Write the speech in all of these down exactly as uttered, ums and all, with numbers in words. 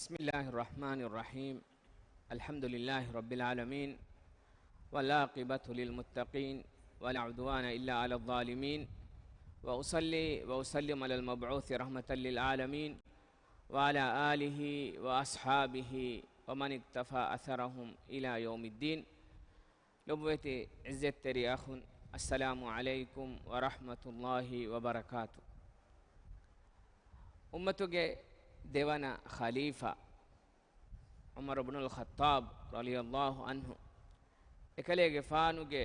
بسم الله الرحمن الرحيم. الحمد لله رب العالمين، والعاقبة للمتقين، ولا عدوان إلا على الظالمين، وأصلي وأسلم على المبعوث رحمة للعالمين، وعلى آله وأصحابه ومن اقتفى أثرهم إلى يوم الدين. ލޮބުވެތި ޢިއްޒަތްތެރި އަޚުން، އައްސަލާމު ޢަލައިކުމް ވަރަޙްމަތުﷲި ވަބަރަކާތު. އުއްމަތުގެ ދެވަނަ ޚަލީފާ ޢުމަރު ބުނުލް ޚައްޠާބް ރަޟިޔަﷲ ޢަންހު އެކަލޭގެފާނުގެ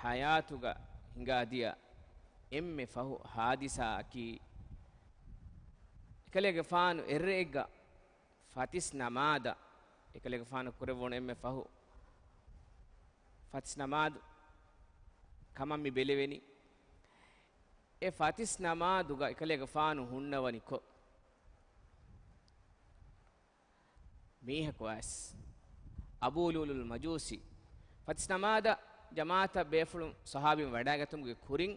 ޙަޔާތުގަ ހިނގާދިޔަ އެންމެ ފަހު ޙާދިސާއަކީ، އެކަލޭގެފާނު އެއްރެއެއްގަ ފަތިސް ނަމާދަށް އެކަލޭގެފާނު ކުރެއްވުނު އެންމެ ފަހު ފަތިސް ނަމާދު ކަމަށް މި ބެލެވެނީ. އެ ފަތިސް ނަމާދުގަ އެކަލޭގެފާނު ހުންނަވަނިކޮށް، މީހަކު އައިސް އަބޫ ލުއުލުއުލް މަޖޫސީ ފަތިސް ނަމާދަށް ޖަމާޢަތަށް ބޭފުޅުން ޞަޙާބީން ވަޑައިގަތުމުގެ ކުރިން،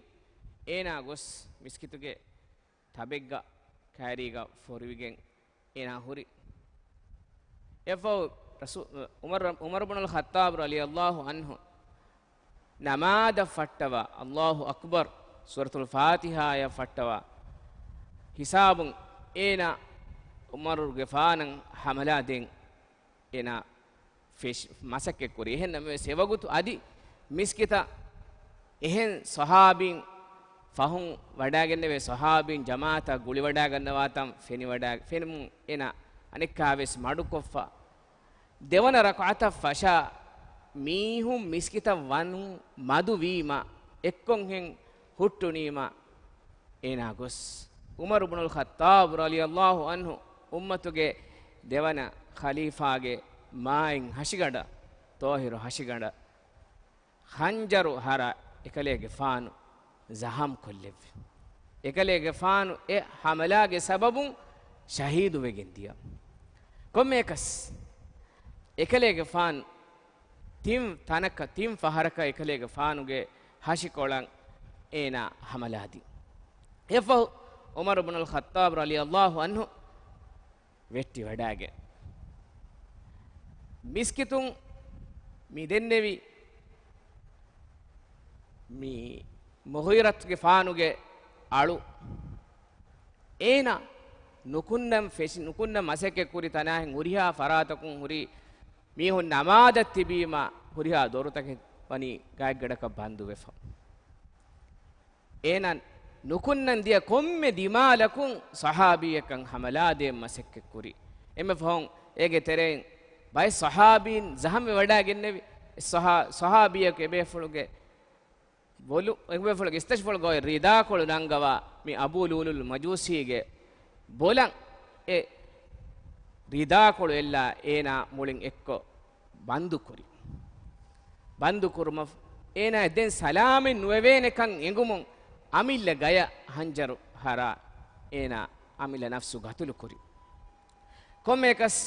އޭނާ ގޮސް މިސްކިތުގެ ތަބެއްގަ ކައިރީގަ ފޮރުވިގެން އޭނާ ހުރި. އެއަށްފަހު ރަސޫ-، ޢުމަރު، ޢުމަރު ބުނުލް ޚައްޠާބް ރަޟިޔަﷲ ޢަންހު ނަމާދަށް ފައްޓަވާ، ﷲ އަކްބަރު، ސޫރަތުލް ފާތިޙާއަށް ފައްޓަވާ ހިސާބުން އޭނާ ޢުމަރުގެފާނަށް ޙަމަލާ ދޭން އޭނާ ފެށި-، މަސައްކަތްކުރި. އެހެން ނަމަވެސް، އެވަގުތު އަދި މިސްކިތަށް އެހެން ޞަޙާބީން ފަހުން ވަޑައިގެންނެވޭ، ޞަޙާބީން ޖަމާޢަތަށް ގުޅިވަޑައިގަންނަވާތަން ފެނިވަޑައި-، ފެނުމުން އޭނާ އަނެއްކާވެސް މަޑުކޮށްފަ، ދެވަނަ ރަކުޢަތަށް ފަށާ މީހުން މިސްކިތަށް ވަން މަދުވީމަ، އެއްކޮންހެން ހުއްޓުނީމަ، އޭނާ ގޮސް ޢުމަރު ބުނުލް ޚައްޠާބް ރަޟިޔަﷲ ޢަންހު އުއްމަތުގެ ދެވަނަ ޚަލީފާގެ މާތް ހަށިގަނޑަށް، ޠާހިރު ހަށިގަނޑަށް ޚަންޖަރު ހަރާ އެކަލޭގެފާނު ޒަޚަމް ކޮށްލެއްވި. އެކަލޭގެފާނު އެ ޙަމަލާގެ ސަބަބުން ޝަހީދުވެގެން ދިޔަ. ކޮންމެއަކަސް އެކަލޭގެފާނު ތިން ތަނަކަށް، ތިން ފަހަރަކަށް އެކަލޭގެފާނުގެ ހަށިކޮޅަށް އޭނާ ޙަމަލާދިން. އެއަށްފަހު ޢުމަރު ބުނުލް ޚައްޠާބް ރަޟިޔަﷲ ޢަންހު ވެއްޓިވަޑައިގެން، މިސްކިތުން މި ދެންނެވި މި މުޣީރަތުގެފާނުގެ އަޅު، އޭނާ ނުކުންނަން ފެށި، ނުކުންނަން މަސައްކަތް ކުރި ތަނާހެން ހުރިހާ ފަރާތަކުން ހުރި މީހުން ނަމާދަށް ތިބީމަ، ހުރިހާ ދޮރުތަކެއް ވަނީ ގާތްގަނޑަކަށް ބަންދުވެފަ. އޭނާ ނުކުންނަން ދިޔަ ކޮންމެ ދިމާލަކުން ޞަޙާބީއަކަށް ޙަމަލާދޭން މަސައްކަތްކުރި. އެންމެ ފަހުން އޭގެ ތެރެއިން ބައެއް ޞަޙާބީން ޒަޚަމްވެ ވަޑައިގެންނެވި. އެއް ޞަޙާ-، ޞަޙާބީއަކު އެބޭފުޅުގެ ބޮލު-، އެބޭފުޅުގެ އިސްތަށިފުޅުގައި ރިދާކޮޅު ނަންގަވާ މި އަބޫ ލުއުލުއުލް މަޖޫސީގެ ބޮލަށް އެ ރިދާކޮޅު އެއްލާ އޭނާ މުޅިން އެއްކޮށް ބަންދުކުރި. ބަންދުކުރުމަށް އޭނާ ދެން ސަލާމަތް ނުވެވޭނެކަން އެނގުމުން އަމިއްލަ ގަޔަށް ޚަންޖަރު ހަރާ އޭނާ އަމިއްލަ ނަފްސު ގަތުލުކުރި. ކޮންމެއަކަސް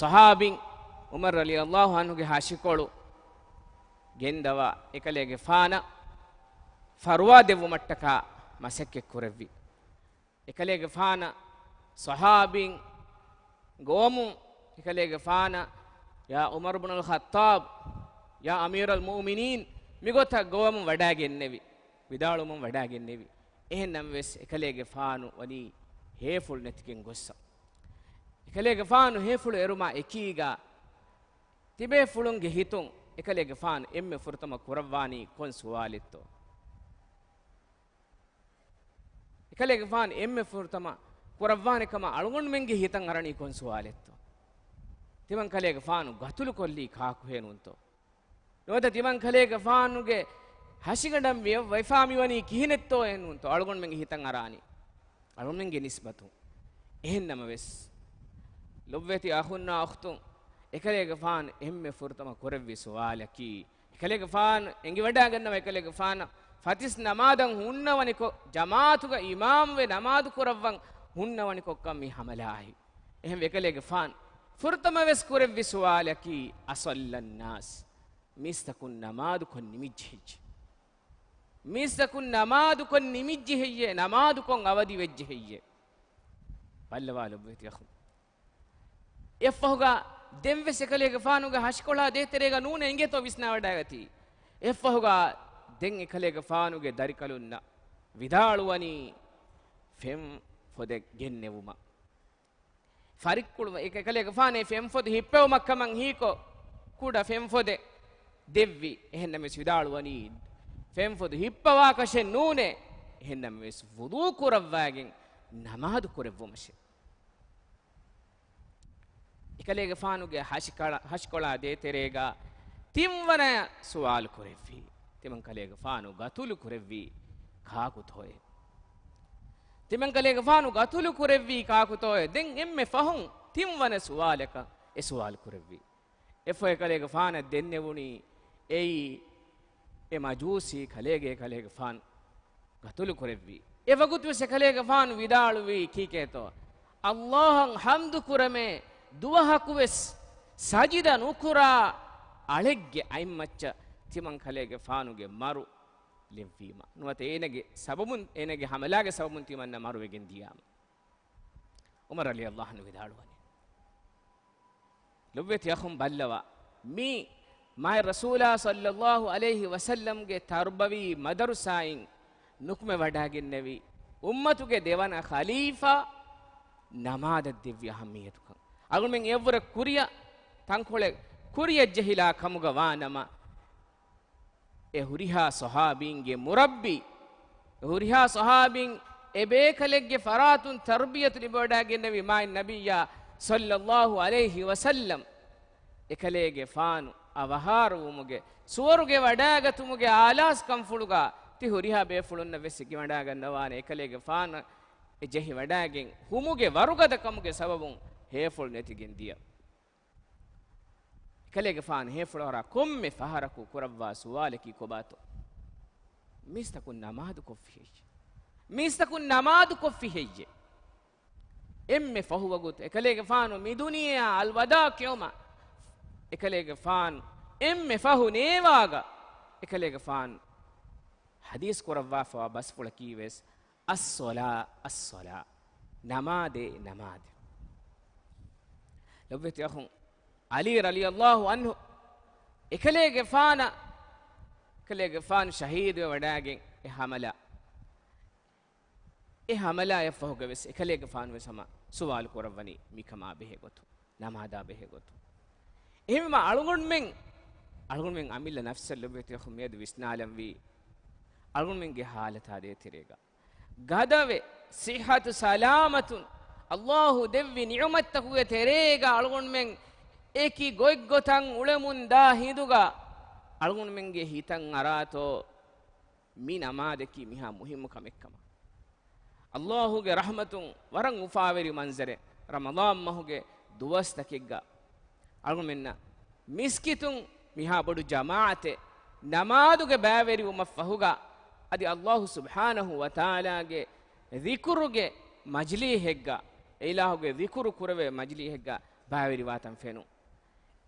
ޞަޙާބީން ޢުމަރު ރަޟިޔަﷲ ޢަންހުގެ ހަށިކޮޅު ގެންދަވާ އެކަލޭގެފާނަށް ފަރުވާ ދެއްވުމަށްޓަކާ މަސައްކަތް ކުރެއްވި. އެކަލޭގެފާނަށް ޞަޙާބީން ގޮވަމުން، އެކަލޭގެފާނަށް، ޔާ ޢުމަރު ބުނުލް ޚައްޠާބް، ޔާ އަމީރަލް މުއުމިނީން، މިގޮތަށް ގޮވަމުން ވަޑައިގެންނެވި، ވިދާޅުވަމުން ވަޑައިގެންނެވި. އެހެން ނަމަވެސް، އެކަލޭގެފާނު ވަނީ ހޭފުޅު ނެތިގެން ގޮއްސަ. އެކަލޭގެފާނު ހޭފުޅު އެރުމާ އެކީގަ، ތިބޭފުޅުންގެ ހިތުން އެކަލޭގެފާނު އެންމެ ފުރަތަމަ ކުރައްވާނީ ކޮން ސުވާލެއްތޯ؟ އެކަލޭގެފާނު އެންމެ ފުރަތަމަ ކުރައްވާނެ ކަމަށް އަޅުގަނޑުމެންގެ ހިތަށް އަރަނީ ކޮން ސުވާލެއްތޯ؟ ތިމަން ކަލޭގެފާނު ގަތުލު ކޮށްލީ ކާކުހޭނޫންތޯ؟ ނުވަތަ ތިމަން ކަލޭގެފާނުގެ ހަށިގަނޑަށް ވެ-، ވެފާ މިވަނީ ކިހިނެއްތޯއޭނޫންތޯ؟ އަޅުގަނޑުމެންގެ ހިތަށް އަރާނީ އަޅުގަނޑުމެންގެ ނިސްބަތުން. އެހެން ނަމަވެސް، ލޮބުވެތި އަޚުންނާ އުޚްތުން، އެކަލޭގެފާނު އެންމެ ފުރަތަމަ ކުރެއްވި ސުވާލަކީ، އެކަލޭގެފާނު އެނގިވަޑައިގަންނަވާ އެކަލޭގެފާނަށް ފަތިސް ނަމާދަށް ހުންނަވަނިކޮށް، ޖަމާޢަތުގަ އިމާމުވެ ނަމާދު ކުރައްވަން ހުންނަވަނިކޮށްކަން މި ޙަމަލާއި. އެހެން އެކަލޭގެފާނު ފުރަތަމަވެސް ކުރެއްވި ސުވާލަކީ، أصلى الناس، މީސްތަކުން ނަމާދުކޮށް ނިމިއްޖެ ހެއްޔޭ؟ މީސްތަކުން ނަމާދުކޮށް ނިމިއްޖެ ހެއްޔޭ؟ ނަމާދުކޮށް އަވަދިވެއްޖެ ހެއްޔޭ؟ ބައްލަވާ ލޮބުވެތި އަޚުން. އެއަށްފަހުގަ ދެންވެސް އެކަލޭގެފާނުގެ ހަށިކޮޅާ ދޭތެރޭގަ ނޫނޭ އިނގޭތޯ ވިސްނާވަޑައިގަތީ. އެއަށްފަހުގަ ދެން އެކަލޭގެފާނުގެ ދަރިކަލުންނަށް ވިދާޅުވަނީ ފެން ފޮދެއް ގެންނެވުމަށް. ފަރިއްކުޅު އެކަލޭގެފާނޭ ފެންފޮދު ހިއްޕެވުމަށްކަމަށް ހީކޮށް، ކުޑަ ފެންފޮދެއް ދެއްވި. އެހެންނަމަވެސް ވިދާޅުވަނީ ފެންފޮދު ހިއްޕަވާކަށެއް ނޫނޭ، އެހެންނަމަވެސް ވުޟޫ ކުރައްވާގެން ނަމާދު ކުރެއްވުމަށެވެ. އެކަލޭގެފާނުގެ ހަށިކަޅަ-، ހަށިކޮޅާ ދޭތެރޭގަ ތިންވަނަ ސުވާލު ކުރެއްވީ، ތިމަންކަލޭގެފާނު ގަތުލު ކުރެއްވީ ކާކުތޯއޭ؟ ތިމަންކަލޭގެފާނު ގަތުލު ކުރެއްވީ ކާކުތޯއޭ؟ ދެން އެންމެ ފަހުން ތިންވަނަ ސުވާލަކަށް އެ ސުވާލު ކުރެއްވީ. އެފަހު އެކަލޭގެފާނަށް ދެންނެވުނީ އެއީ އެ މަޖޫސީ ކަލޭގެ ކަލޭގެފާނު ގަތުލު ކުރެއްވީ. އެވަގުތުވެސް އެކަލޭގެފާނު ވިދާޅުވީ ކީކޭތޯ؟ އައްލާހަށް ޙަމްދު ކުރަމޭ، ދުވަހަކުވެސް ސަޖިދަ ނުކުރާ އަޅެއްގެ އަތްމައްޗަށް ތިމަންކަލޭގެފާނުގެ މަރު ލެއްވީމަ. ނުވަތަ އޭނަގެ ސަބަބުން، އޭނަގެ ހަމަލާގެ ސަބަބުން ތިމަންނަ މަރުވެގެން ދިޔާމަ. ޢުމަރު ރަޟިޔަﷲ ޢަންހު ވިދާޅުވަނީ، ލޮބުވެތި އަޚުން ބައްލަވާ، މީ މާތް ރަސޫލާ ޞައްލަﷲ ޢަލައިހި ވަސައްލަމްގެ ތަރުބަވީ މަދަރުސާއިން ނުކުމެވަޑައިގެންނެވި އުއްމަތުގެ ދެވަނަ ޚަލީފާ ނަމާދަށް ދެއްވި އަހައްމިއްޔަތުކަން. އަޅުމެން އެއްވުރެ ކުރިއަށް ތަންކޮޅެއް ކުރިއަށް ޖެހިލާ ކަމުގަ ވާނަމަ، އެ ހުރިހާ ޞަޙާބީންގެ މުރައްބީ، އެ ހުރިހާ ޞަޙާބީން އެ ބޭކަލެއްގެ ފަރާތުން ތަރުބިޔަތު ލިބިވަޑައިގެންނެވި މާތް ނަބިއްޔާ ޞައްލަﷲ ޢަލައިހި ވަސައްލަމް، އެކަލޭގެފާނު އަވަހާރަވުމުގެ، ސުވަރުގެ ވަޑައިގަތުމުގެ އާލާސްކަންފުޅުގަ ތި ހުރިހާ ބޭފުޅުންނަށް ވެސް ހިކިވަޑައިގަންނަވާނެ، އެކަލޭގެފާނަށް އެ ޖެހިވަޑައިގެން ހުމުގެ ވަރުގަދަކަމުގެ ސަބަބުން ހޭފުޅު ނެތިގެން ދިޔަ. އެކަލޭގެފާނު ހޭފުޅަށް ހުރާ ކޮންމެ ފަހަރަކު ކުރައްވާ ސުވާލަކީ ކޮބާތޯ؟ މީސްތަކުން ނަމާދު ކޮށްފި ހެއްޔެވެ؟ މީސްތަކުން ނަމާދު ކޮށްފި ހެއްޔެވެ؟ އެންމެ ފަހު ވަގުތު އެކަލޭގެފާނު މި ދުނިޔެއާ އަލްވަދާޢު ކިޔުމަށް އެކަލޭގެފާނު އެންމެ ފަހު ނޭވާގަ އެކަލޭގެފާނު ޙަދީޘް ކުރައްވާފަވާ ބަސްފުޅަކީ ވެސް، އައްޞަލާ، އައްޞަލާ، ނަމާދޭ، ނަމާދޭ. ލޮބުވެތި އަޚުން، ޢަލީ ރަޟިޔަﷲ ޢަންހު އެކަލޭގެފާނަށް، އެކަލޭގެފާނު ޝަހީދުވެ ވަޑައިގެން އެ ހަމަލާ، އެ ހަމަލާއަށްފަހުގަވެސް އެކަލޭގެފާނުވެސް ހަމަ ސުވާލު ކުރައްވަނީ މިކަމާ ބެހޭގޮތުން، ނަމާދާ ބެހޭގޮތުން. އެހެންވީމަ އަޅުގަނޑުމެން، އަޅުގަނޑުމެން އަމިއްލަ ނަފްސަށް ލޮބުވެތި އަޚުން މިއަދު ވިސްނާލަންވީ އަޅުގަނޑުމެންގެ ޙާލަތާ ދޭތެރޭގަ. ގަދަވެ، ޞިއްޙަތު ސަލާމަތުން، އައްލާހު ދެއްވި ނިޢުމަތްތަކުގެ ތެރޭގަ އަޅުގަނޑުމެން އެކި ގޮތްގޮތަށް އުޅެމުން ދާ ހިނދުގަ އަޅުގަނޑުމެންގެ ހިތަށް އަރާތޯ މި ނަމާދަކީ މިހާ މުހިއްމު ކަމެއްކަމަށް. އައްލާހުގެ ރަޙްމަތުން ވަރަށް އުފާވެރި މަންޒަރެއް، ރަމަޟާން މަހުގެ ދުވަސްތަކެއްގަ އަޅުގަނޑުމެންނަށް މިސްކިތުން މިހާ ބޮޑު ޖަމާޢަތެއް ނަމާދުގެ ބައިވެރިވުމަށްފަހުގަ، އަދި އައްލާހު ސުބްޙާނަހު ވަތަޢާލާގެ ޛިކުރުގެ މަޖިލީހެއްގަ، އެ އިލާހުގެ ޛިކުރު ކުރެވޭ މަޖިލީހެއްގަ ބައިވެރިވާތަން ފެނުން.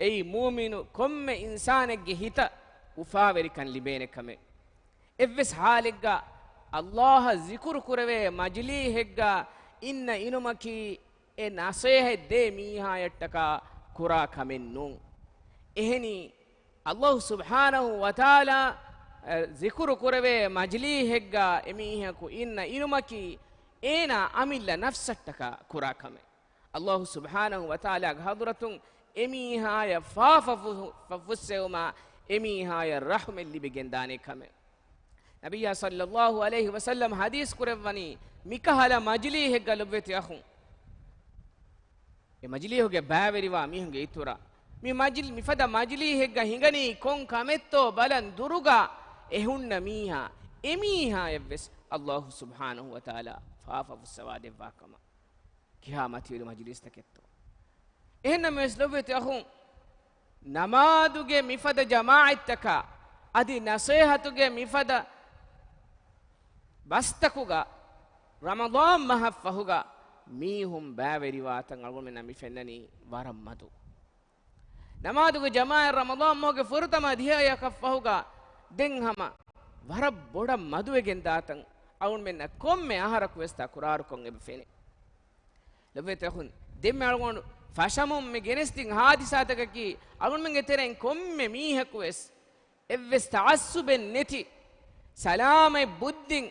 އެއީ މުއުމިނު ކޮންމެ އިންސާނެއްގެ ހިތަށް އުފާވެރިކަން ލިބޭނެ ކަމެއް. އެއްވެސް ޙާލެއްގަ އައްލާހަށް ޒިކުރު ކުރެވޭ މަޖިލީހެއްގަ އިންނަ އިނުމަކީ އެ ނަޞޭޙަތް ދޭ މީހާޔަށްޓަކާ ކުރާ ކަމެއް ނޫން. އެހެނީ، އައްލާހު ސުބްޙާނަހު ވަތަޢާލާ، އަ، ޒިކުރު ކުރެވޭ މަޖިލީހެއްގަ އެމީހަކު އިންނަ އިނުމަކީ އޭނާ އަމިއްލަ ނަފްސަށްޓަކާ ކުރާ ކަމެއް. އައްލާހު ސުބްޙާނަހު ވަތަޢާލާގެ ޙަޟްރަތުން އެމީހާޔަށް ފާފަ ފު-، ފުއްސެވުމާ، އެމީހާޔަށް ރަޙްމަތް ލިބިގެންދާނެ ކަމެއް. ނަބިއްޔާ ޞައްލައްލާހު ޢަލައިހި ވަސައްލަމް ޙަދީޘް ކުރެއްވަނީ، މިކަހަލަ މަޖިލީހެއްގަ ލޮބުވެތި އަޚުން، އެ މަޖިލީހުގެ ބައިވެރިވާ މީހުންގެ އިތުރަށް، މި މަޖިލް-، މިފަދަ މަޖިލީހެއްގަ ހިނގަނީ ކޮން ކަމެއްތޯ ބަލަން ދުރުގަ އެ ހުންނަ މީހާ، އެމީހާޔަށްވެސް އައްލާހު ސުބްޙާނަހު ވަތަޢާލާ ފާފަ ފުއްސަވާ ދެއްވާ ކަމަށް. ކިހާ މަތިވެރި މަޖިލީސްތަކެއްތޯ. އެހެންނަމަވެސް ލޮބުވެތި އަޚުން، ނަމާދުގެ މިފަދަ ޖަމާޢަތްތަކާ، އަދި ނަޞޭޙަތުގެ މިފަދަ ބަސްތަކުގަ ރަމަޟާން މަހަށްފަހުގަ މީހުން ބައިވެރިވާތަން އަޅުގަނޑުމެންނަށް މި ފެންނަނީ ވަރަށް މަދު. ނަމާދުގެ ޖަމާޢަތް ރަމަޟާން މަހުގެ ފުރަތަމަ ދިހައެއްކަށްފަހުގަ ދެން ހަމަ ވަރަށް ބޮޑަށް މަދުވެގެން ދާތަން އަޅުގަނޑުމެންނަށް ކޮންމެ އަހަރަކުވެސް ތަކުރާރުކޮށް އެބަ ފެނޭ. ލޮބުވެތި އަޚުން، ދެންމެ އަޅުގަނޑު ފަށަމުން މި ގެނެސްދިން ހާދިސާތަކަކީ، އަޅުގަނޑުމެންގެ ތެރެއިން ކޮންމެ މީހަކުވެސް އެއްވެސް ތަޢައްސުބެއް ނެތި، ސަލާމަތް ބުއްދިން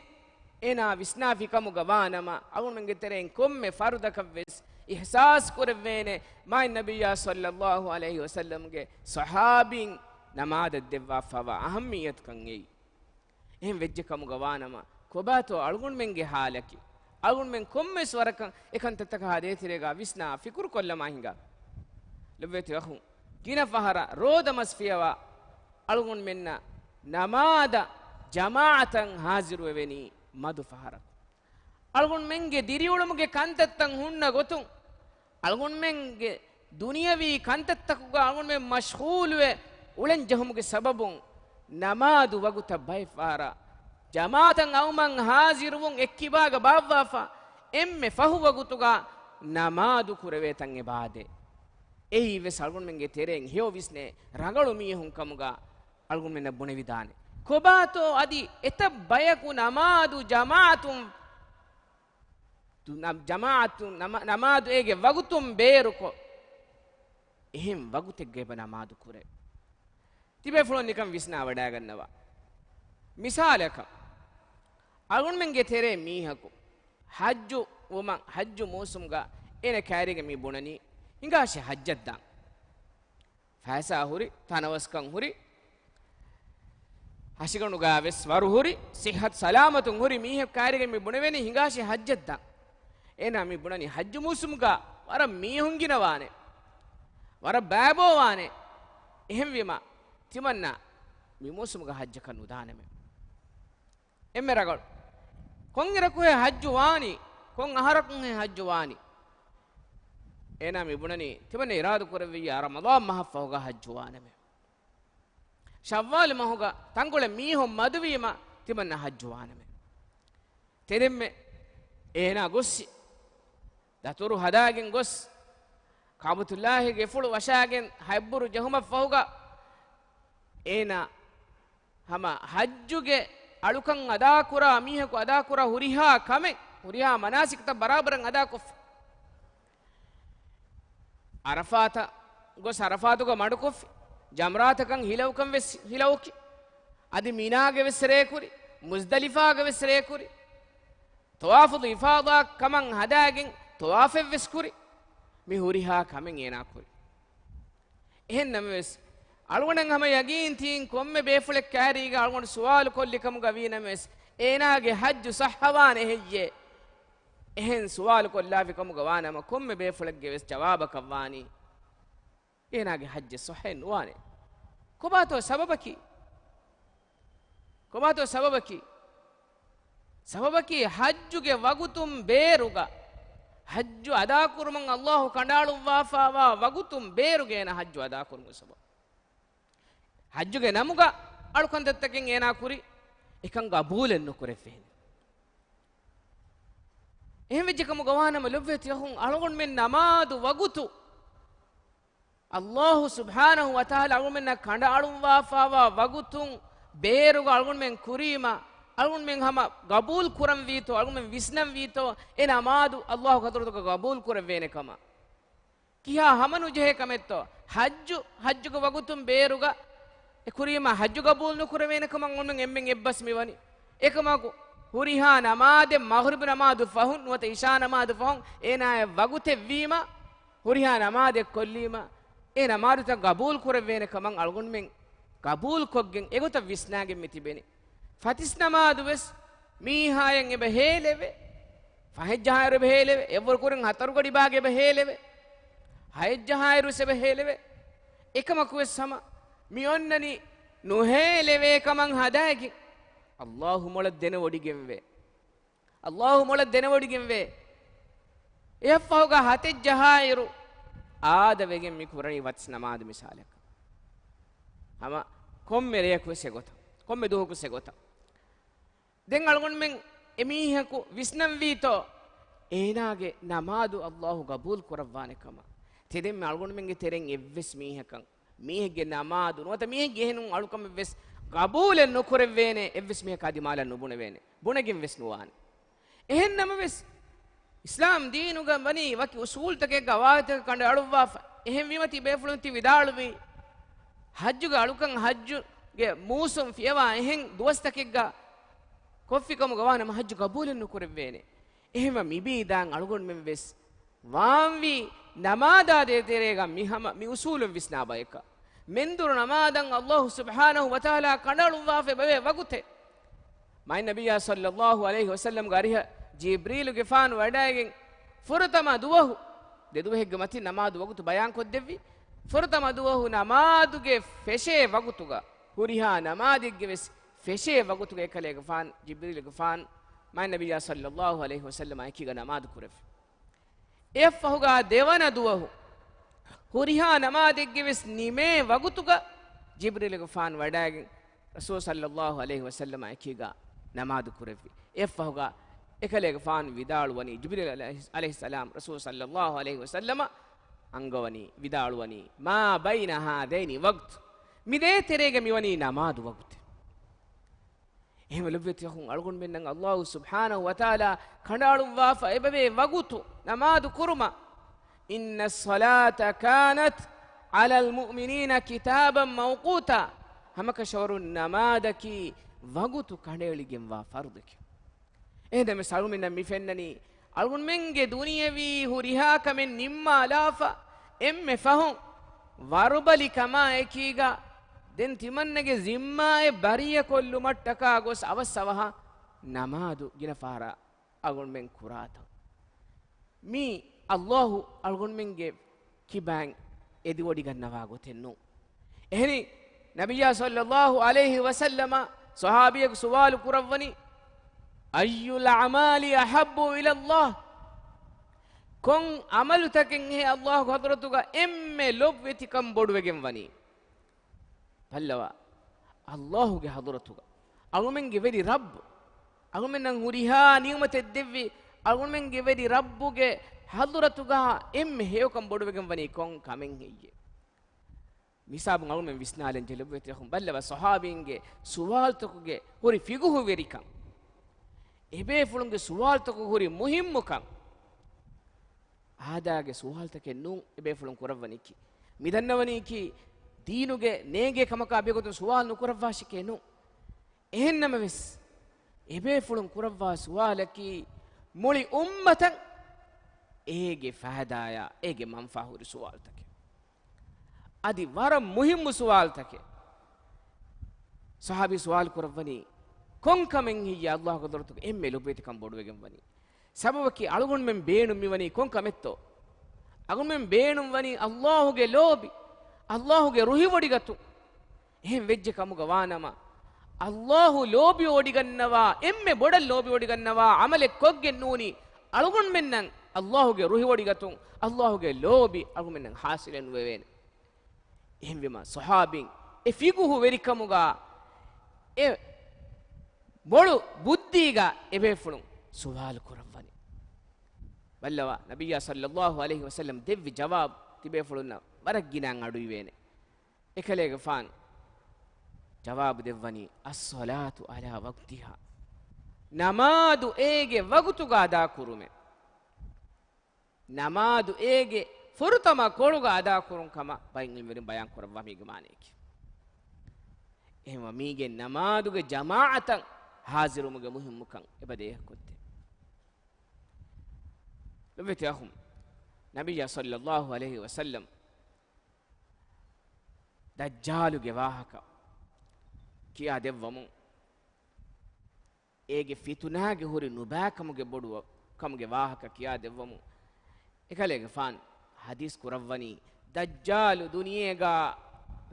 އޭނާ ވިސްނާފި ކަމުގަ ވާނަމަ، އަޅުގަނޑުމެންގެ ތެރެއިން ކޮންމެ ފަރުދަކަށްވެސް އިޙްސާސް ކުރެއްވޭނެ، މާތް ނަބިއްޔާ ޞައްލައްލާހު ޢަލައިހި ވަސައްލަމްގެ ޞަޙާބީން ނަމާދަށް ދެއްވާފަވާ އަހައްމިއްޔަތުކަން އެއީ. އެހެން ވެއްޖެ ކަމުގަ ވާނަމަ، ކޮބާތޯ އަޅުގަނޑުމެންގެ ހާލަކީ؟ އަޅުގަނޑުމެން ކޮންމެސް ވަރަކަށް އެކަންތައްތަކާ ދޭތެރޭގަ ވިސްނާ ފިކުރު ކޮށްލަމާ ހިނގާ. ލޮބުވެތި އަޚުން، ގިނަ ފަހަރަށް ރޯދަމަސް ފިޔަވާ އަޅުގަނޑުމެންނަށް ނަމާދަށް ޖަމާޢަތަށް ހާޒިރުވެވެނީ މަދު ފަހަރަކު. އަޅުގަނޑުމެންގެ ދިރިއުޅުމުގެ ކަންތައްތައް ހުންނަ ގޮތުން، އަޅުގަނޑުމެންގެ ދުނިޔަވީ ކަންތައްތަކުގަ އަޅުގަނޑުމެން މަޝްޣޫލުވެ އުޅެން ޖެހުމުގެ ސަބަބުން، ނަމާދު ވަގުތަށް ބައެއް ފަހަރަށް ޖަމާޢަތަށް އައުމަށް ހާޒިރުވުން އެއްކިބާގަ ބާއްވާފަ، އެންމެ ފަހު ވަގުތުގަ ނަމާދު ކުރެވޭތަން އެބަ އާދޭ. އެއީވެސް އަޅުގަނޑުމެންގެ ތެރެއިން ހެޔޮ ވިސްނޭ ރަނގަޅު މީހުން ކަމުގަ އަޅުގަނޑުމެންނަށް ބުނެވިދާނެ. ކޮބާތޯ އަދި އެތައް ބަޔަކު ނަމާދު ޖަމާޢަތުން ދު-، ނަ-، ޖަމާޢަތުން ނަމާ-، ނަމާދު އޭގެ ވަގުތުން ބޭރުކޮށް، އެހެން ވަގުތެއްގަ އެބަ ނަމާދު ކުރޭ. ތިބޭފުޅުން ނިކަން ވިސްނާވަޑައިގަންނަވާ. މިސާލަކަށް، އަޅުގަނޑުމެންގެ ތެރޭ މީހަކު ޙައްޖު ވުމަށް، ޙައްޖު މޫސުމްގަ އޭނަ ކައިރީގަ މި ބުނަނީ، ހިނގާށޭ ޙައްޖަށް ދާން. ފައިސާ ހުރި، ތަނަވަސްކަން ހުރި، ހަށިގަނޑުގަ ވެސް ވަރު ހުރި، ޞިއްޙަތު ސަލާމަތުން ހުރި މީހެއް ކައިރީގަ މި ބުނެވެނީ ހިނގާށޭ ޙައްޖަށް ދާން. އޭނާ މި ބުނަނީ ޙައްޖު މޫސުމްގަ ވަރަށް މީހުން ގިނަވާނެ، ވަރަށް ބައިބޯވާނެ. އެހެންވީމަ، ތިމަންނަ މި މޫސުމުގަ ޙައްޖަކަށް ނުދާނަމޭ. އެންމެ ރަނގަޅު. ކޮންއިރަކުހޭ ޙައްޖު ވާނީ؟ ކޮން އަހަރަކުންހޭ ޙައްޖު ވާނީ؟ އޭނާ މި ބުނަނީ، ތިމަންނަ އިރާދަ ކުރެއްވިއްޔާ ރަމަޟާން މަހަށްފަހުގަ ޙައްޖު ވާނަމޭ. ޝައްވާލު މަހުގަ ތަންކޮޅެއް މީހުން މަދުވީމަ، ތިމަންނަ ޙައްޖު ވާނަމޭ. ތެދެންމެ އޭނާ ގޮއްސި، ދަތުރު ހަދާގެން ގޮސް، ކަޢުބަތުﷲގެ އިފުޅު ވަށާގެން ހަތްބުރު ޖެހުމަށްފަހުގަ، އޭނާ ހަމަ ޙައްޖުގެ އަޅުކަން އަދާކުރާ މީހަކު އަދާކުރާ ހުރިހާ ކަމެއް، ހުރިހާ މަނާސިކްތައް ބަރާބަރަށް އަދާކޮށްފަ. ޢަރަފާތަށް ގޮސް ޢަރަފާތުގަ މަޑުކޮށްފި، ޖަމްރާތަކަށް ހިލައުކަން ވެސް ހިލައުކި، އަދި މިނާގެ ވެސް ރޭކުރި، މުޒްދަލިފާގެ ވެސް ރޭކުރި، ޠަވާފުލް އިފާޟާ ކަމަށް ހަދާގެން ޠަވާފެއް ވެސް ކުރި، މި ހުރިހާ ކަމެއް އޭނާ ކުރި. އެހެން ނަމަވެސް، އަޅުގަނޑަށް ހަމަ ޔަގީންތީން ކޮންމެ ބޭފުޅެއް ކައިރީގަ އަޅުގަނޑު ސުވާލު ކޮށްލި ކަމުގަ ވީ ނަމަވެސް، އޭނާގެ ޙައްޖު ޞައްޙަވާނެ ހެއްޔޭ؟ އެހެން ސުވާލު ކޮށްލާފި ކަމުގަ ވާނަމަ، ކޮންމެ ބޭފުޅެއްގެ ވެސް ޖަވާބަކަށް ވާނީ، އޭނާގެ ޙައްޖެއް ޞައްޙައެއް ނުވާނެ. ކޮބާތޯ ސަބަބަކީ؟ ކޮބާތޯ ސަބަބަކީ؟ ސަބަބަކީ ޙައްޖުގެ ވަގުތުން ބޭރުގަ، ޙައްޖު އަދާކުރުމަށް ﷲ ކަނޑައަޅުއްވާފާވާ ވަގުތުން ބޭރުގަ އޭނާ ޙައްޖު އަދާކުރުމުގެ ސަބަބު. ޙައްޖުގެ ނަމުގަ އަޅުކަންތައްތަކެއް އޭނާ ކުރި، އެކަން ގަބޫލެއް ނުކުރެއްވޭނެ. އެހެންވެއްޖެ ކަމުގަ ވާނަމަ ލޮބުވެތި އަޚުން، އަޅުގަނޑުމެން ނަމާދު ވަގުތު، ﷲ ސުބްޙާނަހޫ ވަތަޢާލާ އަޅުގަނޑުމެންނަށް ކަނޑައަޅުއްވާފާވާ ވަގުތުން ބޭރުގަ އަޅުގަނޑުމެން ކުރީމަ، އަޅުގަނޑުމެން ހަމަ ގަބޫލު ކުރަންވީތޯ، އަޅުގަނޑުމެން ވިސްނަންވީތޯ، އެ ނަމާދު ﷲ ޙަޟްރަތުގަ ގަބޫލު ކުރެއްވޭނެ ކަމަށް. ކިހާ ހަމަނުޖެހޭ ކަމެއްތޯ؟ ޙައްޖު، ޙައްޖުގެ ވަގުތުން ބޭރުގަ އެ ކުރީމަ ޙައްޖު ގަބޫލު ނުކުރެވޭނެ ކަމަށް އަޅުގަނޑުމެން އެންމެން އެއްބަސް މިވަނީ. އެކަމަކު، ހުރިހާ ނަމާދެއް، މަޣްރިބު ނަމާދު ފަހުން ނުވަތަ ޢިޝާ ނަމާދު ފަހުން އޭނާއަށް ވަގުތެއް ވީމަ، ހުރިހާ ނަމާދެއް ކޮށްލީމަ، އެ ނަމާދުތައް ގަބޫލު ކުރެވޭނެ ކަމަށް އަޅުގަނޑުމެން ގަބޫލުކޮށްގެން އެގޮތަށް ވިސްނާގެން މި ތިބެނީ. ފަތިސް ނަމާދު ވެސް މީހާޔަށް އެބަ ހޭލެވޭ. ފަހެއްޖަހާއިރު އެބަ ހޭލެވޭ. އެއްވަރު ކުރިން ހަތަރު ގަޑި ބާގެ އެބަ ހޭލެވޭ. ހައެއްޖަހާއިރު ވެސް އެބަ ހޭލެވޭ. އެކަމަކު ވެސް ހަމަ މި އޮންނަނީ ނުހޭލެވޭ ކަމަށް ހަދާގެން. ﷲ މޮޅަށް ދެނެވޮޑިގެންވޭ. ﷲ މޮޅަށް ދެނެވޮޑިގެންވޭ. އެއަށްފަހުގަ ހަތެއްޖަހާއިރު އާދަވެގެން މި ކުރަނީ ފަތިސް ނަމާދު މިސާލަކަށް. ހަމަ ކޮންމެ ރެޔަކު ވެސް އެގޮތަށް، ކޮންމެ ދުވަހަކު ވެސް އެގޮތަށް. ދެން އަޅުގަނޑުމެން އެމީހަކު ވިސްނަންވީތޯ، އޭނާގެ ނަމާދު ﷲ ގަބޫލު ކުރައްވާނެ ކަމަށް. ތެދެންމެ އަޅުގަނޑުމެންގެ ތެރެއިން އެއްވެސް މީހަކަށް، މީހެއްގެ ނަމާދު ނުވަތަ މީހެއްގެ އެހެނުން އަޅުކަމެއްވެސް ގަބޫލެއް ނުކުރެއްވޭނެ، އެއްވެސް މީހަކާ ދިމާލަށް ނުބުނެވޭނެ، ބުނެގެން ވެސް ނުވާނެ. އެހެން ނަމަވެސް، އިސްލާމް ދީނުގަ ވަނީ ވަކި އުސޫލްތަކެއްގަ ވާހަކަތަކަށް ކަނޑައަޅުއްވާފަ. އެހެންވީމަތީ ބޭފުޅުން ތި ވިދާޅުވީ، ޙައްޖުގެ އަޅުކަން ޙައްޖުގެ މޫސުން ފިޔަވާ އެހެން ދުވަސްތަކެއްގަ ކޮށްފިކަމުގަ ވާނަމަ ޙައްޖު ޤަބޫލެއް ނުކުރެއްވޭނެ. އެހެންވެ މިބީ ދާން އަޅުގަނޑުމެން ވެސް ވާންވީ ނަމާދާ ދޭތެރޭގަ މި ހަމަ މި އުސޫލުން ވިސްނާ ބަޔަކަށް. މެންދުރު ނަމާދަށް އައްލާހު ސުބްޙާނަހު ވަތަޢާލާ ކަނޑައަޅުއްވާފައި ބަވޭ ވަގުތެއް. މާތް ނަބިއްޔާ ޞައްލައްލާހު ޢަލައިހި ވަސައްލަމްގެ އަރިހަށް ޖިބްރީލުގެފާނު ވަޑައިގެން ފުރަތަމަ ދުވަހު، ދެ ދުވަހެއްގެ މަތިން ނަމާދު ވަގުތު ބަޔާންކޮށްދެއްވި. ފުރަތަމަ ދުވަހު ނަމާދުގެ ފެށޭ ވަގުތުގަ، ހުރިހާ ނަމާދެއްގެ ވެސް ފެށޭ ވަގުތުގަ އެކަލޭގެފާން، ޖިބްރީލުގެފާން، މާތް ނަބިއްޔާ ޞައްލައްލާހު ޢަލައިހި ވަސައްލަމާ އެކީގަ ނަމާދު ކުރެއްވި. އެއަށްފަހުގަ ދެވަނަ ދުވަހު ހުރިހާ ނަމާދެއްގެ ވެސް ނިމޭ ވަގުތުގަ ޖިބްރީލުގެފާން ވަޑައިގެން ރަސޫލު ޞައްލައްލާހު ޢަލައިހި ވަސައްލަމާ އެކީގަ ނަމާދު ކުރެއްވި. އެއަށްފަހުގަ އެކަލޭގެފާނު ވިދާޅުވަނީ، ޖިބްރީލް ޢަލައިހި، ޢަލައިހިއްސަލާމް ރަސޫލު ޞައްލައްލާހު ޢަލައިހި ވަސައްލަމަށް އަންގަވަނީ، ވިދާޅުވަނީ، "ما بين هذين وقت." މި ދޭތެރޭގަ މިވަނީ ނަމާދު ވަގުތެއް. އެހެންވެ ލޮބުވެތި އަޚުން، އަޅުގަނޑުމެންނަށް އައްލާހު ސުބްޙާނަހު ވަތަޢާލާ ކަނޑައަޅުއްވާފަ އެބަވޭ ވަގުތު ނަމާދު ކުރުމަށް. "إن الصلاة كانت على المؤمنين كتابا موقوتا." ހަމަކަށަވަރުން ނަމާދަކީ ވަގުތު ކަނޑައެޅިގެންވާ ފަރުޟެކެވެ. އެހެންވެ އަޅުގަނޑުމެންނަށް މި ފެންނަނީ، އަޅުގަނޑުމެންގެ ދުނިޔެވީ ހުރިހާ ކަމެއް ނިންމާލާފަ، އެންމެ ފަހުން ވަރުބަލި ކަމާ އެކީގަ ދެން ތިމަންނަގެ ޒިންމާއެއް ބަރީއަކޮށްލުމަށްޓަކާ ގޮސް އަވަސް އަވަހަށް ނަމާދު ގިނަ ފަހަރަށް އަޅުގަނޑުމެން ކުރާތަން. މީ އައްލާހު އަޅުގަނޑުމެންގެ ކިބައިން އެދިވޮޑިގަންނަވާ ގޮތެއް ނޫން. އެހެނީ، ނަބިއްޔާ ޞައްލައްލާހު ޢަލައިހި ވަސައްލަމަށް ޞަޙާބީއަކު ސުވާލު ކުރައްވަނީ، "أي الأعمال أحب إلى الله؟" ކޮން ޢަމަލުތަކެއްހޭ އައްލާހުގެ ޙަޟްރަތުގަ އެންމެ ލޮބުވެތިކަން ބޮޑުވެގެން ވަނީ؟ ބައްލަވާ، އައްލާހުގެ ޙަޟްރަތުގަ އަޅުމެންގެ ވެރި ރައްބު، އަޅުމެންނަށް ހުރިހާ ނިޢުމަތެއް ދެއްވި އަޅުމެންގެ ވެރި ރައްބުގެ ޙަޟްރަތުގަ އެންމެ ހެޔޮކަން ބޮޑުވެގެން ވަނީ ކޮން ކަމެއް ހެއްޔޭ؟ މިސާބުން އަޅުމެން ވިސްނާލަން ޖެހޭ ލޮބުވެތި އަޚުން، ބައްލަވާ ޞަޙާބީންގެ ސުވާލުތަކުގެ ހުރި ފިޤުހުވެރިކަން، އެބޭފުޅުންގެ ސުވާލުތަކުގެ ހުރި މުހިއްމުކަން. އާދައިގެ ސުވާލުތަކެއް ނޫން އެބޭފުޅުން ކުރައްވަނީކީ. މި ދަންނަވަނީކީ ދީނުގެ ނޭނގޭ ކަމަކާ ބެހޭގޮތުން ސުވާލު ނުކުރައްވާށޭކޭ ނޫން. އެހެންނަމަވެސް، އެބޭފުޅުން ކުރައްވާ ސުވާލަކީ މުޅި އުއްމަތަށް އޭގެ ފައިދާއާ އޭގެ މަންފާ ހުރި ސުވާލުތަކެއް. އަދި ވަރަށް މުހިއްމު ސުވާލުތަކެއް. ޞަޙާބީ ސުވާލު ކުރައްވަނީ، ކޮން ކަމެއް ހެއްޔޭ އައްލާހުގެ ޙަޟްރަތުގަ އެންމެ ލޮބުވެތިކަން ބޮޑުވެގެން ވަނީ؟ ސަބަބަކީ އަޅުގަނޑުމެން ބޭނުން މިވަނީ ކޮން ކަމެއްތޯ؟ އަޅުގަނޑުމެން ބޭނުން ވަނީ އައްލާހުގެ ލޯބި، އައްލާހުގެ ރުހިވޮޑިގަތުން. އެހެން ވެއްޖެ ކަމުގަ ވާނަމަ، އައްލާހު ލޯބިވޮޑިގަންނަވާ، އެންމެ ބޮޑަށް ލޯބިވޮޑިގަންނަވާ ޢަމަލެއް ކޮށްގެން ނޫނީ، އަޅުގަނޑުމެންނަށް އައްލާހުގެ ރުހިވޮޑިގަތުން، އައްލާހުގެ ލޯބި އަޅުގަނޑުމެންނަށް ޙާޞިލެއް ނުވެވޭނެ. އެހެންވީމަ، ޞަޙާބީން އެ ފިޤުހު ވެރިކަމުގަ، އެ މޮޅު ބުއްދީގަ އެބޭފުޅުން ސުވާލު ކުރައްވަނީ. ބައްލަވާ، ނަބިއްޔާ ޞައްލައްލާހު ޢަލައިހި ވަސައްލަމް ދެއްވި ޖަވާބު ތިބޭފުޅުންނަށް ވަރަށް ގިނައިން އަޑުއިވޭނެ. އެކަލޭގެފާނު ޖަވާބު ދެއްވަނީ، "الصلاة على وقتها." ނަމާދު އޭގެ ވަގުތުގަ އަދާކުރުމޭ. ނަމާދު އޭގެ ފުރަތަމަ ކޮޅުގަ އަދާކުރުން ކަމަށް ބައެއް ޢިލްމުވެރިން ބަޔާން ކުރައްވާ މީގެ މާނަޔަކީ. އެހެންވީމަ މީގެ ނަމާދުގެ ޖަމާޢަތަށް ޙާޟިރުވުމުގެ މުހިއްމުކަން އެބަ ދޭހަކޮށްދޭ. ލޮބުވެތި އަޚުން، ނަބިއްޔާ ޞައްލައްލާހު ޢަލައިހި ވަސައްލަމް ދައްޖާލުގެ ވާހަކަ ކިޔާ ދެއްވަމުން، އޭގެ ފިތުނާގެ ހުރި ނުބައިކަމުގެ ބޮޑު ކަމުގެ ވާހަކަ ކިޔާ ދެއްވަމުން، އެކަލޭގެފާނު ޙަދީޘް ކުރައްވަނީ، ދައްޖާލު ދުނިޔޭގަ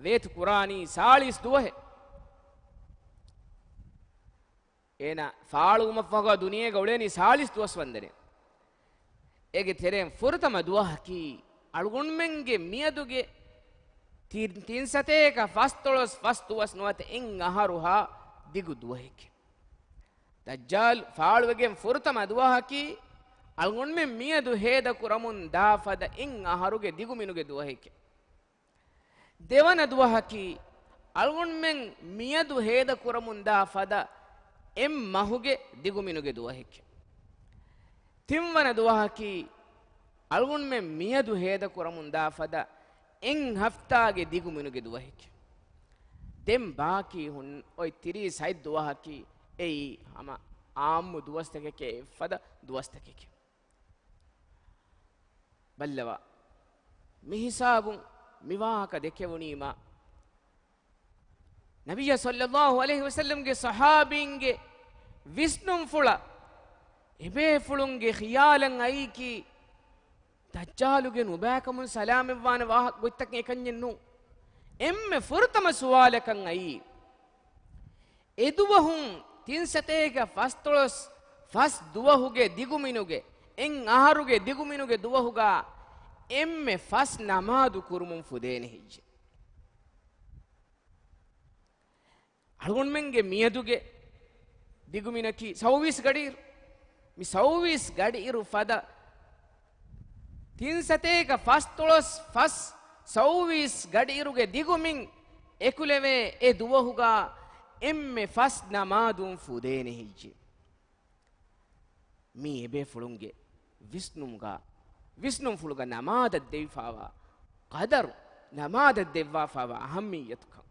ވޭތު ކުރާނީ ސާޅީސް ދުވަހެއް. އޭނާ ފާޅުވުމަށްފަހުގަ ދުނިޔޭގަ އުޅޭނީ ސާޅީސް ދުވަސް ވަންދެނެއް. އޭގެ ތެރެއިން ފުރަތަމަ ދުވަހަކީ އަޅުގަނޑުމެންގެ މިއަދުގެ ތި-، ތިން ސަތޭކަ ފަސްދޮޅަސް ފަސް ދުވަސް ނުވަތަ އެއް އަހަރުހާ ދިގު ދުވަހެކޭ. ދައްޖާލު ފާޅުވެގެން ފުރަތަމަ ދުވަހަކީ އަޅުގަނޑުމެން މިއަދު ހޭދަކުރަމުން ދާ ފަދަ އެއް އަހަރުގެ ދިގުމިނުގެ ދުވަހެކޭ. ދެވަނަ ދުވަހަކީ، އަޅުގަނޑުމެން މިއަދު ހޭދަކުރަމުންދާ ފަދަ އެއް މަހުގެ ދިގުމިނުގެ ދުވަހެކޭ. ތިންވަނަ ދުވަހަކީ، އަޅުގަނޑުމެން މިއަދު ހޭދަ ކުރަމުންދާ ފަދަ އެއް ހަފްތާގެ ދިގުމިނުގެ ދުވަހެކޭ. ދެން ބާކީ ހުން އޮތް ތިރީސް ހަތް ދުވަހަކީ އެއީ ހަމަ އާއްމު ދުވަސްތަކެކޭ، އެއްފަދަ ދުވަސްތަކެކޭ. ބައްލަވާ، މި ހިސާބުން މި ވާހަކަ ދެކެވުނީމާ، ނަބިއްޔާ ޞައްލައްލާހު ޢަލައިހި ވަސައްލަމްގެ ޞަޙާބީންގެ ވިސްނުންފުޅަށް އެބޭފުޅުންގެ ޚިޔާލަށް އައީކީ، ދައްޖާލުގެ ނުބައިކަމުން ސަލާމަތްވާނެ ވާހަ-، ގޮތްތަކެއް އެކަންޏެއް ނޫން. އެންމެ ފުރަތަމަ ސުވާލަކަށް އައީ، އެދުވަހުން ތިން ސަތޭކަ ފަސްދޮޅަސް ފަސް ދުވަހުގެ ދިގުމިނުގެ، އެއް އަހަރުގެ ދިގުމިނުގެ ދުވަހުގަ އެންމެ ފަސް ނަމާދު ކުރުމުން ފުދޭނެ ހެއްޔެވެ؟ އަޅުގަނޑުމެންގެ މިއަދުގެ ދިގުމިނަކީ ސައުވީސް ގަޑިއިރު. މި ސައުވީސް ގަޑިއިރު ފަދަ ތިން ސަތޭކަ ފަސްދޮޅަސް ފަސް ސައުވީސް ގަޑިއިރުގެ ދިގުމިން އެކުލެވޭ އެ ދުވަހުގަ އެންމެ ފަސް ނަމާދުން ފުދޭނެ ހެއްޔެވެ؟ މީ އެބޭފުޅުންގެ ވިސްނުމުގަ، ވިސްނުންފުޅުގަ ނަމާދަށް ދެވިފާވާ ޤަދަރު، ނަމާދަށް ދެއްވާފާވާ އަހައްމިއްޔަތުކަން.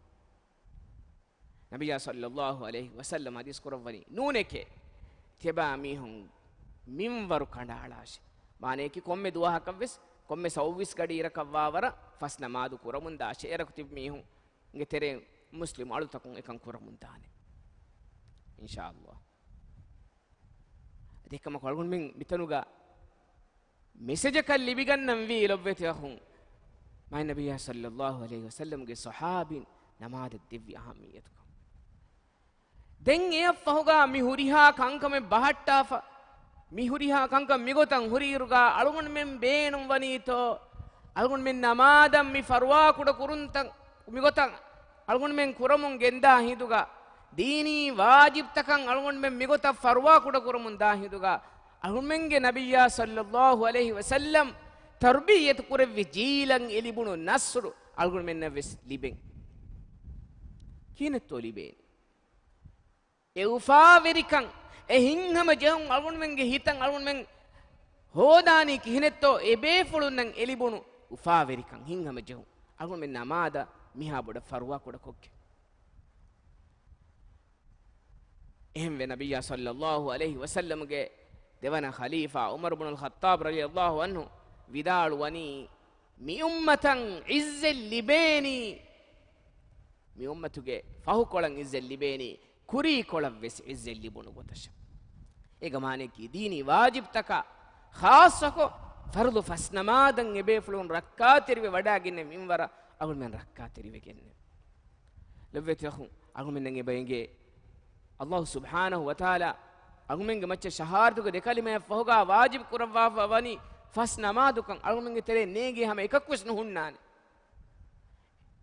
ނަބިއްޔާ ޞައްލައްލާހު ޢަލައިހި ވަސައްލަމަ ޙަދީޘް ކުރައްވަނީ، ނޫނެކޭ، ތިޔަބާ މީހުން މިންވަރު ކަނޑައަޅާށޭ. މާނަޔަކީ ކޮންމެ ދުވަހަކަށްވެސް، ކޮންމެ ސައުވީސް ގަޑިއިރަކަށްވާވަރަށް ފަސް ނަމާދު ކުރަމުންދާށޭ. އޭރަކު ތިބި މީހުންގެ ތެރެއިން މުސްލިމް އަޅުތަކުން އެކަން ކުރަމުންދާނެ، އިންޝާﷲ. އަދި އެކަމަކު އަޅުގަނޑުމެން މިތަނުގަ މެސެޖަކަށް ލިބިގަންނަންވީ ލޮބްވެތި އަޚުން، މާތް ނަބިއްޔާ ޞައްލައްލާހު ޢަލައިހި ވަސައްލަމްގެ ޞަޙާބީން ނަމާދަށް ދެއްވި އަހައްމިއްޔަތުކަން. ދެން އެއަށްފަހުގަ މި ހުރިހާ ކަންކަމެއް ބަހައްޓާފަ، މި ހުރިހާ ކަންކަން މިގޮތަށް ހުރިއިރުގަ އަޅުގަނޑުމެން ބޭނުންވަނީތޯ، އަޅުގަނޑުމެން ނަމާދަށް މި ފަރުވާކުޑަ ކުރުންތައް މިގޮތަށް އަޅުގަނޑުމެން ކުރަމުން ގެންދާ ހިނދުގަ، ދީނީ ވާޖިބްތަކަށް އަޅުގަނޑުމެން މިގޮތަށް ފަރުވާކުޑަ ކުރަމުން ދާ ހިނދުގަ، އަޅުގަނޑުމެންގެ ނަބިއްޔާ ޞައްލައްލާހު ޢަލައިހި ވަސައްލަމް ތަރުބިއްޔަތު ކުރެއްވި ޖީލަށް އެ ލިބުނު ނަޞްރު އަޅުގަނޑުމެންނަށް ވެސް ލިބެން. ކިހިނެއްތޯ ލިބޭނީ؟ އެ އުފާވެރިކަން، އެ ހިތްހަމަޖެހުން އަޅުގަނޑުމެންގެ ހިތަށް އަޅުގަނޑުމެން ހޯދާނީ ކިހިނެއްތޯ؟ އެބޭފުޅުންނަށް އެ ލިބުނު އުފާވެރިކަން، ހިތްހަމަޖެހުން. އަޅުގަނޑުމެން ނަމާދަށް މިހާ ބޮޑަށް ފަރުވާކުޑަކޮށްގެން. އެހެންވެ، ނަބިއްޔާ ޞައްލައްލާހު ޢަލައިހި ވަސައްލަމްގެ ދެވަނަ ޚަލީފާ ޢުމަރު ބުނުލް ޚައްޠާބް ރަޟިޔައްލާހު ޢަންހު ވިދާޅުވަނީ، މި އުއްމަތަށް ޢިއްޒަތް ލިބޭނީ، މި އުއްމަތުގެ ފަހުކޮޅަށް ޢިއްޒަތް ލިބޭނީ، ކުރީކޮޅަށް ވެސް ޢިއްޒަތް ލިބުނު ގޮތަށް. އޭގެ މާނައަކީ، ދީނީ ވާޖިބްތަކާ ޚާއްޞަކޮށް، ފަރުޟު ފަސް ނަމާދަށް އެބޭފުޅުން ރައްކާތެރިވެ ވަޑައިގެންނެވި މިންވަރަށް އަޅުގަނޑުމެން ރައްކާތެރިވެގެންނެވި. ލޮބްވެތި އަޚުން، އަޅުގަނޑުމެންނަށް އެބަ އެނގޭ، ﷲ ސުބްޙާނަހު ވަތަޢާލާ އަޅުގަނޑުމެންގެ މައްޗަށް ޝަހާދަތުގެ ދެ ކަލިމަޔަށް ފަހުގަ ވާޖިބް ކުރައްވާފަ ވަނީ ފަސް ނަމާދުކަން. އަޅުގަނޑުމެންގެ ތެރޭ ނޭނގޭ ހަމަ އެކަކުވެސް ނުހުންނާނެ.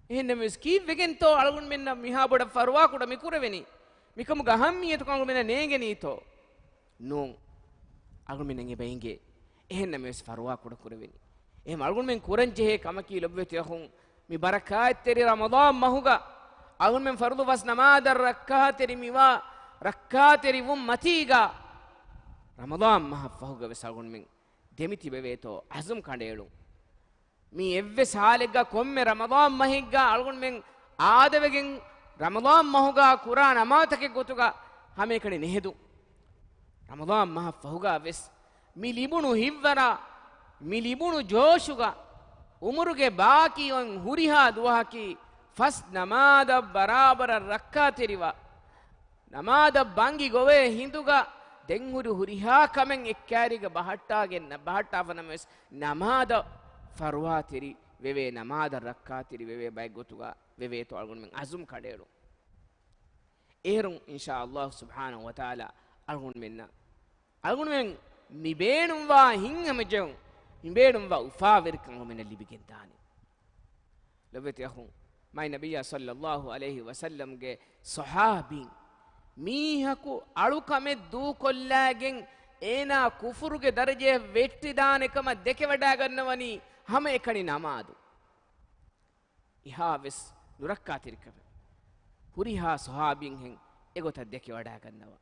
އެހެންނަމަވެސް، ކީއްވެގެންތޯ އަޅުގަނޑުމެންނަށް މިހާ ބޮޑަށް ފަރުވާކުޑަ މި ކުރެވެނީ؟ މިކަމުގެ އަހައްމިއްޔަތުކަން އަޅުގަނޑުމެންނަށް ނޭނގެނީތޯ؟ ނޫން. އަޅުގަނޑުމެންނަށް އެބަ އެނގޭ، އެހެންނަމަވެސް ފަރުވާކުޑަ ކުރެވެނީ. އެހެން އަޅުގަނޑުމެން ކުރަންޖެހޭ ކަމަކީ، ލޮބްވެތި އަޚުން، މި ބަރަކާތްތެރި ރަމަޟާން މަހުގަ އަޅުގަނޑުމެން ފަރުޟު ފަސް ނަމާދަށް ރައްކާތެރި މިވާ ރައްކާތެރިވުން މަތީގަ، ރަމަޟާން މަހަށް ފަހުގަވެސް އަޅުގަނޑުމެން ދެމިތިބެވޭތޯ އަޒުމް ކަނޑައެޅުން. މި އެއްވެސް ހާލެއްގަ ކޮންމެ ރަމަޟާން މަހެއްގަ އަޅުގަނޑުމެން އާދަވެގެން ރަމަޟާން މަހުގަ ކުރާ ނަމާދުތަކެއް ގޮތުގަ ހަމައެކަނި ނެހެދުން. ރަމަޟާން މަހަށް ފަހުގަ ވެސް މި ލިބުނު ހިތްވަރާ، މި ލިބުނު ޖޯޝުގަ އުމުރުގެ ބާކީ އޮތް ހުރިހާ ދުވަހަކީ ފަސް ނަމާދަށް ބަރާބަރަށް ރައްކާތެރިވާ، ނަމާދަށް ބަންގި ގޮވޭ ހިނދުގަ ދެން ހުރި ހުރިހާ ކަމެއް އެއްކާރީގަ ބަހައްޓާގެން، ބަހައްޓާފަ ނަމަވެސް، ނަމާދަށް ފަރުވާތެރި ވެވޭ، ނަމާދަށް ރައްކާތެރި ވެވޭ ބައެއް ގޮތުގަ ވެވޭތޯ އަޅުގަނޑުމެން އަޒުމް ކަނޑައެޅުން. އޭރުން އިންޝާ ﷲ ސުބްޙާނަހު ވަތަޢާލާ އަޅުގަނޑުމެންނަށް، އަޅުގަނޑުމެން މި ބޭނުންވާ ހިތްހަމަޖެހުން، މި ބޭނުންވާ އުފާވެރިކަން އަޅުގަނޑުމެންނަށް ލިބިގެންދާނެ. ލޮބެތި އަޚުން، މާތް ނަބިއްޔާ ޞައްލައްލާހު ޢަލައިހި ވަސައްލަމްގެ ޞަޙާބީން މީހަކު އަޅުކަމެއް ދޫކޮށްލާގެން އޭނާ ކުފުރުގެ ދަރަޖަޔަށް ވެއްޓިދާނެ ކަމަށް ދެކެވަޑައިގަންނަވަނީ ހަމައެކަނި ނަމާދު. އެހާވެސް ނުރައްކާތެރިކަމެއް ހުރިހާ ޞަޙާބީންހެން އެގޮތަށް ދެކެވަޑައިގަންނަވާ.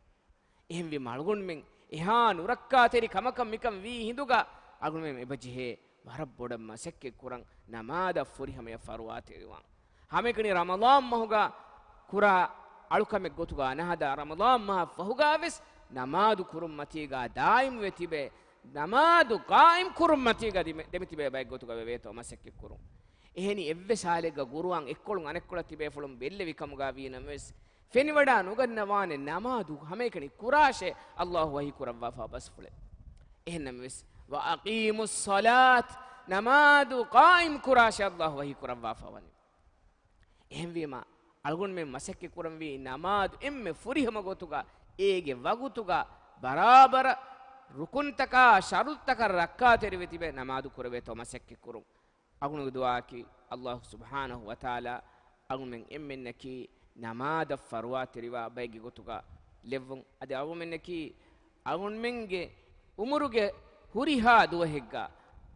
އެހެންވީމަ އަޅުގަނޑުމެން އެހާ ނުރައްކާތެރި ކަމަކަށް މިކަން ވީ ހިނދުގަ އަޅުގަނޑުމެން އެބަޖެހޭ ވަރަށް ބޮޑަށް މަސައްކަތް ކުރަން ނަމާދަށް ފުރިހަމަޔަށް ފަރުވާތެރިވާން. ހަމައެކަނި ރަމަޟާން މަހުގަ ކުރާ އަޅުކަމެއް ގޮތުގަ ނަހަދާ ރަމަޟާން މަހަށް ފަހުގަ ވެސް ނަމާދު ކުރުން މަތީގަ ދާއިމްވެ ތިބޭ، ނަމާދު ޤާއިމް ކުރުން މަތީގަ ދިމެ-، ދެމިތިބޭ ބައެއް ގޮތުގަ ވެވޭތޯ މަސައްކަތް ކުރުން. އެހެނީ އެއްވެސް ހާލެއްގަ ގުރުއާން އެއްކޮޅުން އަނެއްކޮޅަށް ތިބޭފުޅުން ބެއްލެވި ކަމުގަ ވީ ނަމަވެސް، ފެނިވަޑާ ނުގަންނަވާނެ ނަމާދު ހަމައެކަނި ކުރާށޭ ﷲ ވަޙީ ކުރައްވާފާ ބަސްފުޅެއް. އެހެން ނަމަވެސް، "وَأَقِيمُوا الصَّلَاةَ"، ނަމާދު ޤާއިމް ކުރާށޭ ﷲ ވަޙީ ކުރައްވާފާ ވަނީ. އެހެންވީމަ، އަޅުގަނޑުމެން މަސައްކަތް ކުރަންވީ ނަމާދު އެންމެ ފުރިހަމަ ގޮތުގަ، އޭގެ ވަގުތުގަ، ބަރާބަރަށް ރުކުންތަކާ ޝަރުޠުތަކަށް ރައްކާތެރިވެ ތިބެ ނަމާދު ކުރެވޭތޯ މަސައްކަތް ކުރުން. އަޅުގަނޑުގެ ދުޢާއަކީ، ﷲ ސުބްޙާނަހު ވަތަޢާލާ އަޅުގަނޑުމެން އެންމެންނަކީ ނަމާދަށް ފަރުވާތެރިވާ ބައެއްގެ ގޮތުގަ ލެއްވުން. އަދި އަޅުގަނޑުމެންނަކީ އަޅުގަނޑުމެންގެ އުމުރުގެ ހުރިހާ ދުވަހެއްގަ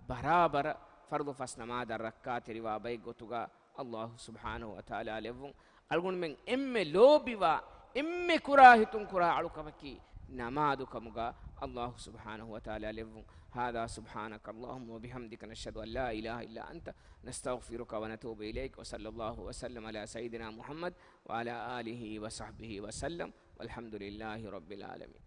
ބަރާބަރަށް ފަރުޟު ފަސް ނަމާދަށް ރައްކާތެރިވާ ބައެއްގެ ގޮތުގަ ﷲ ސުބްޙާނަހު ވަތަޢާލާ ލެއްވުން. އަޅުގަނޑުމެން އެންމެ ލޯބިވާ، އެންމެ ކުރާ ހިތުން ކުރާ އަޅުކަމަކީ ނަމާދު ކަމުގަ ﷲ ސުބްޙާނަހު ވަތަޢާލާ ލެއްވުން. هذا سبحانك اللهم وبحمدك نشهد أن لا إله إلا أنت نستغفرك ونتوب إليك وصلى الله وسلم على سيدنا محمد وعلى آله وصحبه وسلم والحمد لله رب العالمين.